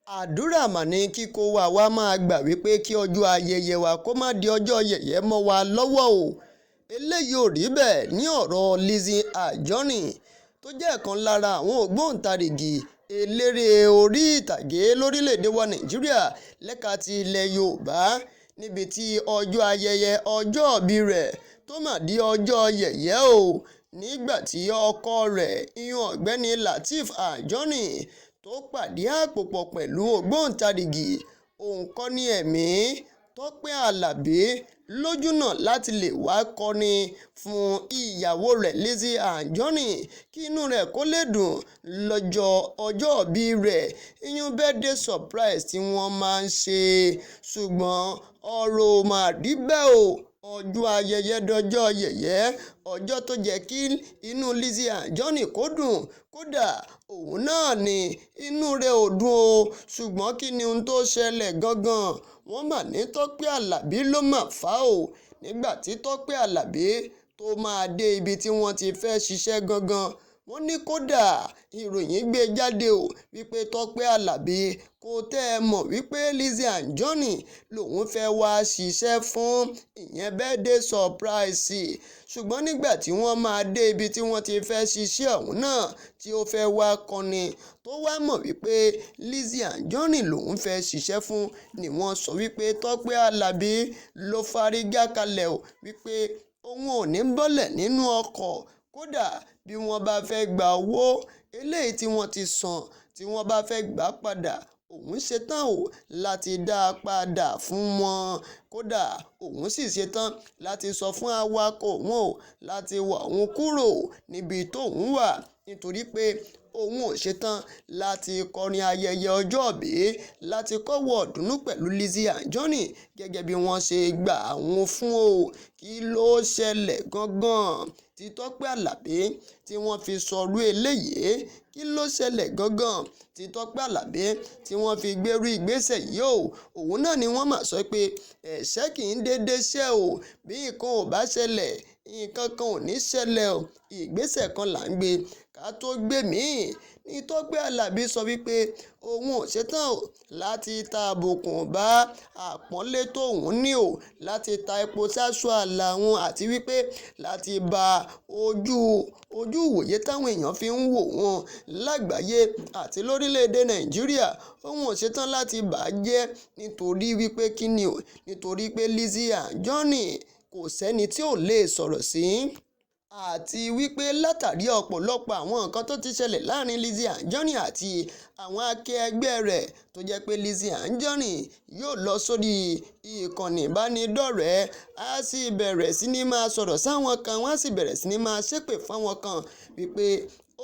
Àdúrà mà ní kíkó wa máa gbà wípé kí ọjọ́ ayẹyẹ wa kó má di ọjọ́ yẹ̀yẹ́ mọ́ wa lọ́wọ́ o. Eléyìí ò rí bẹ́ẹ̀ ní ọ̀rọ̀ Lizzy Anjorin, tó jẹ́ ọ̀kan lára àwọn ògbóǹtarìgì eléré orí ìtàgé lórílẹ̀‐èdè wa Nàìjíríà lẹ́ka ti ilẹ̀ Yorùbá, níbi tí ọjọ́ ayẹyẹ ọjọ́òbí rẹ̀ tó mà di ọjọ́ yẹ̀yẹ́ o, nígbà tí ọkọ rẹ̀, ìyẹn Ọ̀gbẹ́ni Lateef Anjorin, tó pàdé àpò pọ̀ pẹ̀lú ògbóǹtarìgì òǹkọrin ẹ̀mí Tọ́pẹ́ Àlàbí lójúnà láti lè wáá kọrin fún ìyàwó rẹ̀ Lizzy Anjorin kí inú rẹ̀ kó lè dùn lọ́jọ́ ọjọ́òbí rẹ̀, ìyẹn birthday surprise tí wọ́n máa ń ṣe. Ṣùgbọ́n ọ̀rọ̀ ò mà rí bẹ́ẹ̀ o. Ọjọ́ ayẹyẹ dọjọ́ yẹ̀yẹ́, ọjọ́ tó jẹ́ kí inú Lizzy Anjorin kó dùn, kódà òun náà ní inú rẹ̀ ò dùn o. Ṣùgbọ́n kí ni ohun tó ṣẹlẹ̀ gangan? Wọ́n mà ní Tọ́pẹ́ Àlàbí ló mà fà á o. Nígbà tí Tọ́pẹ́ Àlàbí tó máa dé ibi tí wọ́n ti fẹ́ ṣiṣẹ́ gangan, wọ́n ní kódà ìròyìn gbé jáde o wípé Tọ́pẹ́ Àlàbí kò tẹ́ ẹ mọ̀ wípé Lizzy Anjorin lòun fẹ́ wáá ṣiṣẹ́ fún, ìyẹn birthday surprise. Ṣùgbọ́n nígbà tí wọ́n máa dé ibi tí wọ́n ti fẹ́ ṣiṣẹ́ ọ̀hún náà tí ó fẹ́ wáá kọrin, tó wá mọ̀ wípé Lizzy Anjorin lòun fẹ́ ṣiṣẹ́ fún, ni wọ́n sọ wípé Tọ́pẹ́ Àlàbí ló fárígá kalẹ̀ o wípé òun ò ní bọ́lẹ̀ nínú ọkọ̀, kódà bí wọ́n bá fẹ́ gba owó eléyìí tí wọ́n ti san, tí wọ́n bá fẹ́ gbà padà, òun ṣetán o láti dá a padà fún wọn. Kódà òun sì ṣetán láti sọ fún awakọ̀ òun o láti wá òun kúrò níbi tóun wà, nítorí pé òun ò ṣetán láti kọrin ayẹyẹ ọjọ́òbí láti kọ́wọ̀ọ́ dùnnú pẹ̀lú Lizzy Anjorin gẹ́gẹ́ bí wọ́n ṣe gbà òun fún o. Kí ló ṣẹlẹ̀ gangan tí Tọ́pẹ́ Àlàbí tí wọ́n fi sọrú eléyìí? Kí ló ṣẹlẹ̀ gangan tí Tọ́pẹ́ Àlàbí tí wọ́n fi gbérú ìgbésẹ̀ yìí o? Òun náà ni wọ́n mà sọ pé ẹ̀ṣẹ̀ kì í dédé ṣẹ́ o. Bí nǹkan ò bá ṣẹlẹ̀, nǹkan kan ò ní ṣẹlẹ̀ o. Ìgbésẹ̀ kan là ń gbé ká tó gbé míì. Ní Tọ́pẹ́ Àlàbí sọ wípé òun ò ṣetán o láti ta àbùkù bá àpọ́nlé tóun ní o, láti ta epo sáṣọ àlà òun, àti wípé láti ba ojú ìwòye táwọn èèyàn fi ń wò wọ́n lágbàáyé àti lórílẹ̀‐èdè Nàìjíríà. Òun ò ṣetán láti bà á jẹ́ nítorí wípé kí ni o? Nítorí pé Lizzy Anjorin kò sẹ́ni tí ò lè sọ̀rọ̀ sí, àti wípé látàrí ọ̀pọ̀lọpọ̀ àwọn nǹkan tó ti ṣẹlẹ̀ láàrin Lizzy Anjorin àti àwọn akẹgbẹ́ rẹ̀, tó jẹ́ pé Lizzy Anjorin yóò lọ sórí ìkànnì ìbánidọ́rẹ̀ẹ́, á sì bẹ̀rẹ̀ sí ní máa sọ̀rọ̀ sáwọn kan, wọ́n á sì bẹ̀rẹ̀ sí ní máa ṣépè fáwọn kan wípé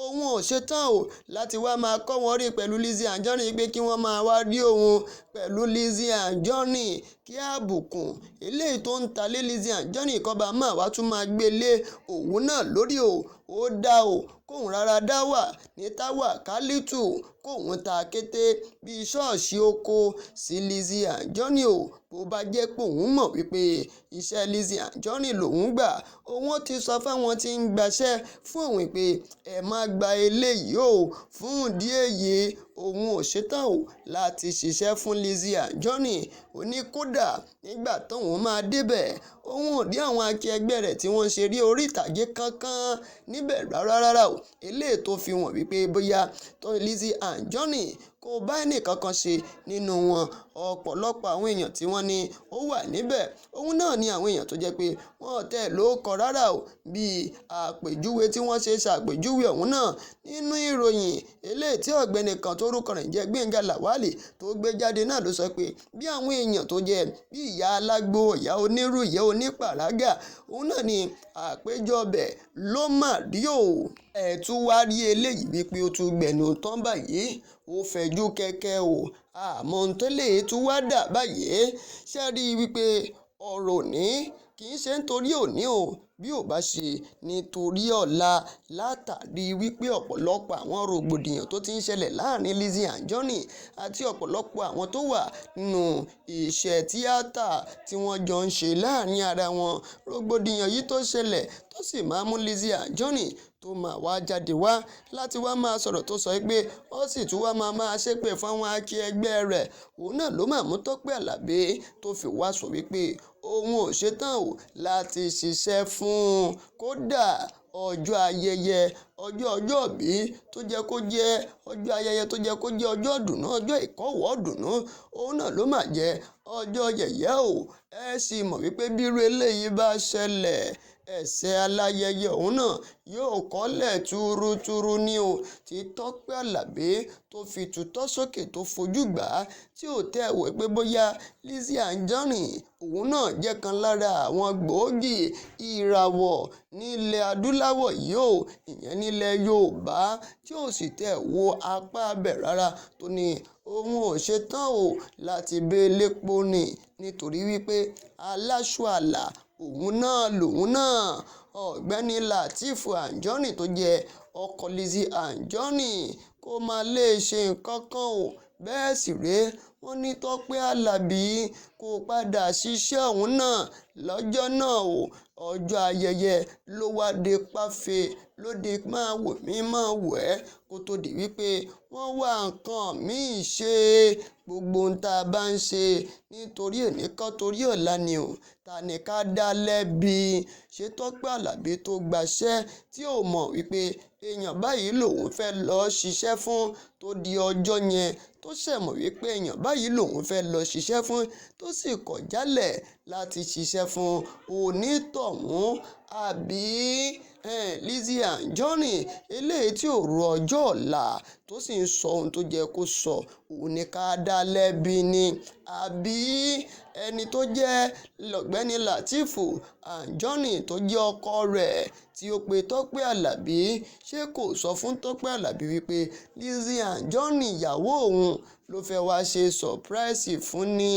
òun ò ṣetán o láti wá máa kọ́ wọn rí pẹ̀lú Lizzy Anjorin, pé kí wọ́n máa wá rí òun pẹ̀lú Lizzy Anjorin, kí àbùkù eléyìí tó ń ta lé Lizzy Anjorin kó bá máa wá tún máa gbé lé òun náà lórí o. Ó dá o kóun rárá dá wà ní táwà kálítù, kóun ta kété bíi ṣọ́ọ̀ṣì oko sí Lizzy Anjorin o. Bó bá jẹ́ pé òun mọ̀ wípé iṣẹ́ Lizzy Anjorin lòun gbà, òun ti sọ fáwọn tí ń gbaṣẹ́ fún òun pé ẹ má gba eléyìí o. Fún ìdí èyí, òun ò ṣetán o láti ṣiṣẹ́ fún Lizzy Anjorin. Ó ní kódà nígbà tóun máa débẹ̀, òun ò rí àwọn akẹgbẹ́ rẹ̀ tí wọ́n ń ṣeré orí ìtàgé kankan níbẹ̀ rárá rárá o. Eléyìí tó fi hàn wípé bóyá Lizzy Anjorin kò bá ẹnìkankan ṣe nínú wọn. Ọ̀pọ̀lọpọ̀ àwọn èèyàn tí wọ́n ní ó wà níbẹ̀, òun náà ni àwọn èèyàn tó jẹ́ pé wọ́n tẹ̀ ló kọ rárá o, bí àpèjúwe tí wọ́n ṣe ṣàpèjúwe òun náà nínú ìròyìn eléyìí tí ọ̀gbẹ́ni kan tórúkọ rẹ̀ jẹ́ Gbénga Làwálì tó gbé jáde náà ló sọ pé bí àwọn èèyàn tó jẹ́ bí ìyá alágbo, ìyá onírú, ìyá onípàràgà, òun náà ni àpéjọ bẹ̀ ló mà rí o. Ẹ̀ tún wá rí eléyìí wípé ó tún gbẹnu tán báyìí, ó fẹ̀jú kẹ̀kẹ́ o. Àmọ́ ohun tó lè tún wá dà báyìí, ṣe rí i wípé ọ̀rọ̀ òní kì í ṣe nítorí òní o, bí ò bá ṣe nítorí ọ̀la, látàrí wípé ọ̀pọ̀lọpọ̀ àwọn rògbòdìyàn tó ti ń ṣẹlẹ̀ láàrin Lizzy Anjorin àti ọ̀pọ̀lọpọ̀ àwọn tó wà nínú iṣẹ́ tíátà tí wọ́n jọ ń ṣe láàrin ara wọn. Rògbòdìyàn yìí tó ṣẹlẹ̀ tó sì máa mú Lizzy Anjorin tó máa wá jáde wá láti wá máa sọ̀rọ̀ tó sọ pé ó sì tún wá máa máa ṣépè fáwọn akẹgbẹ́ rẹ̀. Òun náà ló máa mú Tọ́pẹ́ Àlàbí tó fi wá sọ wípé òun ò ṣetán o láti ṣiṣẹ́ fún un. Kódà ọjọ́ ayẹyẹ, ọjọ́ ọjọ́bí tó jẹ́ kó jẹ́ ọjọ́ ayẹyẹ, tó jẹ́ kó jẹ́ ọjọ́ ìdùnnú, ọjọ́ ìkọ́wọ̀ọ́-dùnnú, òun náà ló máa jẹ́ ọjọ́ yẹ̀yẹ́ o. Ẹ sì mọ̀ wípé bírú eléyìí bá ṣẹlẹ̀, ẹsẹ̀ aláyẹyẹ òun náà yóò kọ́lẹ̀ túrútúrú ní o. Tí Tọ́pẹ́ Àlàbí tó fi tutọ́ sókè tó fojú gbà á, tí ò tẹ́ wò pé bóyá Lizzy Anjorin òun náà jẹ́ kan lára àwọn gbòógì ìràwọ̀ nílẹ̀ adúláwọ̀ yìí o, ìyẹn nílẹ̀ Yorùbá, tí ò sì tẹ́ wo apá abẹ rárá, tó ní òun ò ṣetán o láti bẹ́lẹ̀pọ̀ ni, nítorí wípé aláṣọ àlà òun náà lòun náà. Ọ̀gbẹ́ni Lateef Anjorin tó jẹ́ ọkọ Lizzy Anjorin kò má lè ṣe nǹkan kan o. Bẹ́ẹ̀ sì rèé, wọ́n ní Tọ́pẹ́ Àlàbí kò padà ṣiṣẹ́ òun náà lọ́jọ́ náà o. Ọjọ́ ayẹyẹ ló wá dé páfẹ́ lóde, máa wò mí máa wò ẹ́, kó tó di wípé wọ́n wá nǹkan míì ṣe. Gbogbo ohun tá a bá ń ṣe nítorí èní kọ́ torí ọ̀la ni o. Ta ni ká dá lẹ́bi? Ṣé Tọ́pẹ́ Àlàbí tó gbaṣẹ́ tí ò mọ̀ wípé èèyàn báyìí lòun fẹ́ lọ ṣiṣẹ́ fún, tó di ọjọ́ yẹn tó ṣẹ̀ mọ̀ wípé èèyàn báyìí lòun fẹ́ lọ ṣiṣẹ́ fún, tó sì kọ̀ jálẹ̀ láti ṣiṣẹ́ fún onítọ̀hún? Àbí Lizzy Anjorin eléyìí tí ò ro ọjọ́ ọ̀la tó sì ń sọ ohun tó jẹ́ kó sọ, òun ni ká dá lẹ́bi ni? Àbí ẹni tó jẹ́ Ọ̀gbẹ́ni Lateef Anjorin tó jẹ́ ọkọ rẹ̀ tí ó pe Tọ́pẹ́ Àlàbí, ṣé kò sọ fún Tọ́pẹ́ Àlàbí wípé Lizzy Anjorin ìyàwó òun ló fẹ́ wá ṣe surprise fún ni?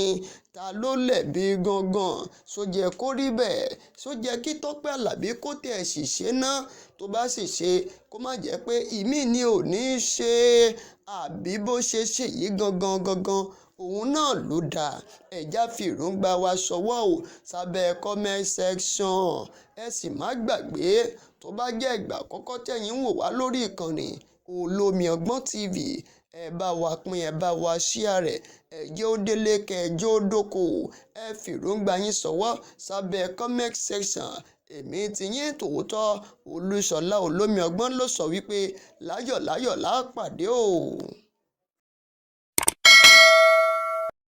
Ta ló lẹ̀bi gangan? Ṣó jẹ́ kó rí bẹ́ẹ̀? Ṣó jẹ́ kí Tọ́pẹ́ Àlàbí kó tẹ̀ sì ṣe náà? Tó bá sì ṣe, kó má jẹ́ pé ìmí ni ò ní ṣe, àbí bó ṣe ṣe yìí gangan gangan òun náà ló dáa. Ẹ já fi èròǹgbà wa ṣọwọ́ o sábẹ́ comment section. Ẹ sì má gbàgbé, tó bá jẹ́ ìgbà àkọ́kọ́ tẹ̀yin ń wò wá lórí ìkànnì Olómi Ọgbọ́n TV, ẹ bá wa pín, ẹ bá wa share rẹ̀, ẹ jẹ́ ó délé kẹ́ ẹ jẹ́ ó dóko. Ẹ fi èròǹgbà yín ṣọwọ́ sábẹ́ comment section. Èmi ti yín tòótọ́, Olúṣọlá Olómi Ọgbọ́n ló sọ wípé láyọ̀láyọ̀ la pàdé o.